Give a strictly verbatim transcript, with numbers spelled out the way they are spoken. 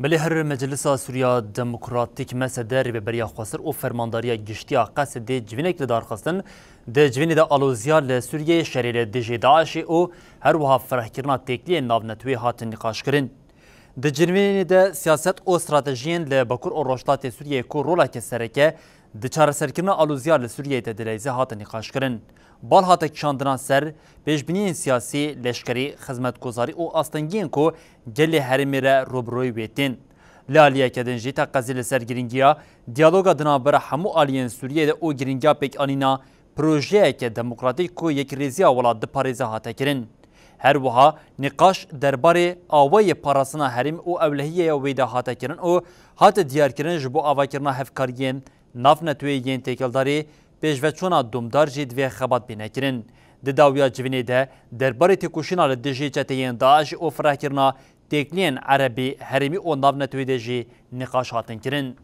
Belê her Meclisa Sûriya Demokratîk, M S D, Rêveberiya Xweser û Fermandariya Giştî ya Qesedê civînek li dar xistin. Di civînê de aloziya li Sûriyeyê, şerê li dijî DAIŞê û her wiha firehkirina têkliyên navneteweyî hatin nîqaşkirin. Di civînê de siyaset û stratejiyên li Bakur û Rojhilatê Sûriyeyê ku roleke sereke di çareserkirina aloziya li Sûriyeyê de dileyze hatin nîqaşkirin. Bal hate kişandina ser pêşbîniyên siyasî, leşkerî, xizmetguzarî û astengiyên ku gelê herêmê re rûbirûyî wê tên. Li aliyeke din jî teqezî li ser girîngiya diyaloga di navbera hemû aliyên Sûriyeyê de û girîngiya pêkanîna projeyeke demokratîk ku yekrêziya welat diparêze hate kirin. Her wiha nîqaş derbarê awayê parastina herêmê û ewlehiyeya wê de hate kirin û hate diyarkirin ji bo avakirina hevkariyên navneteweyî yên têkildarî pêşveçûna domdar jî divê xebat bîne kirin. Di dawiya civînê de derbarê têkoşîna li dijî çeteyên DAIŞ û firehkirina têkliyên erebî, herêmî û navneteweyî de jî nîqaş hatin kirin.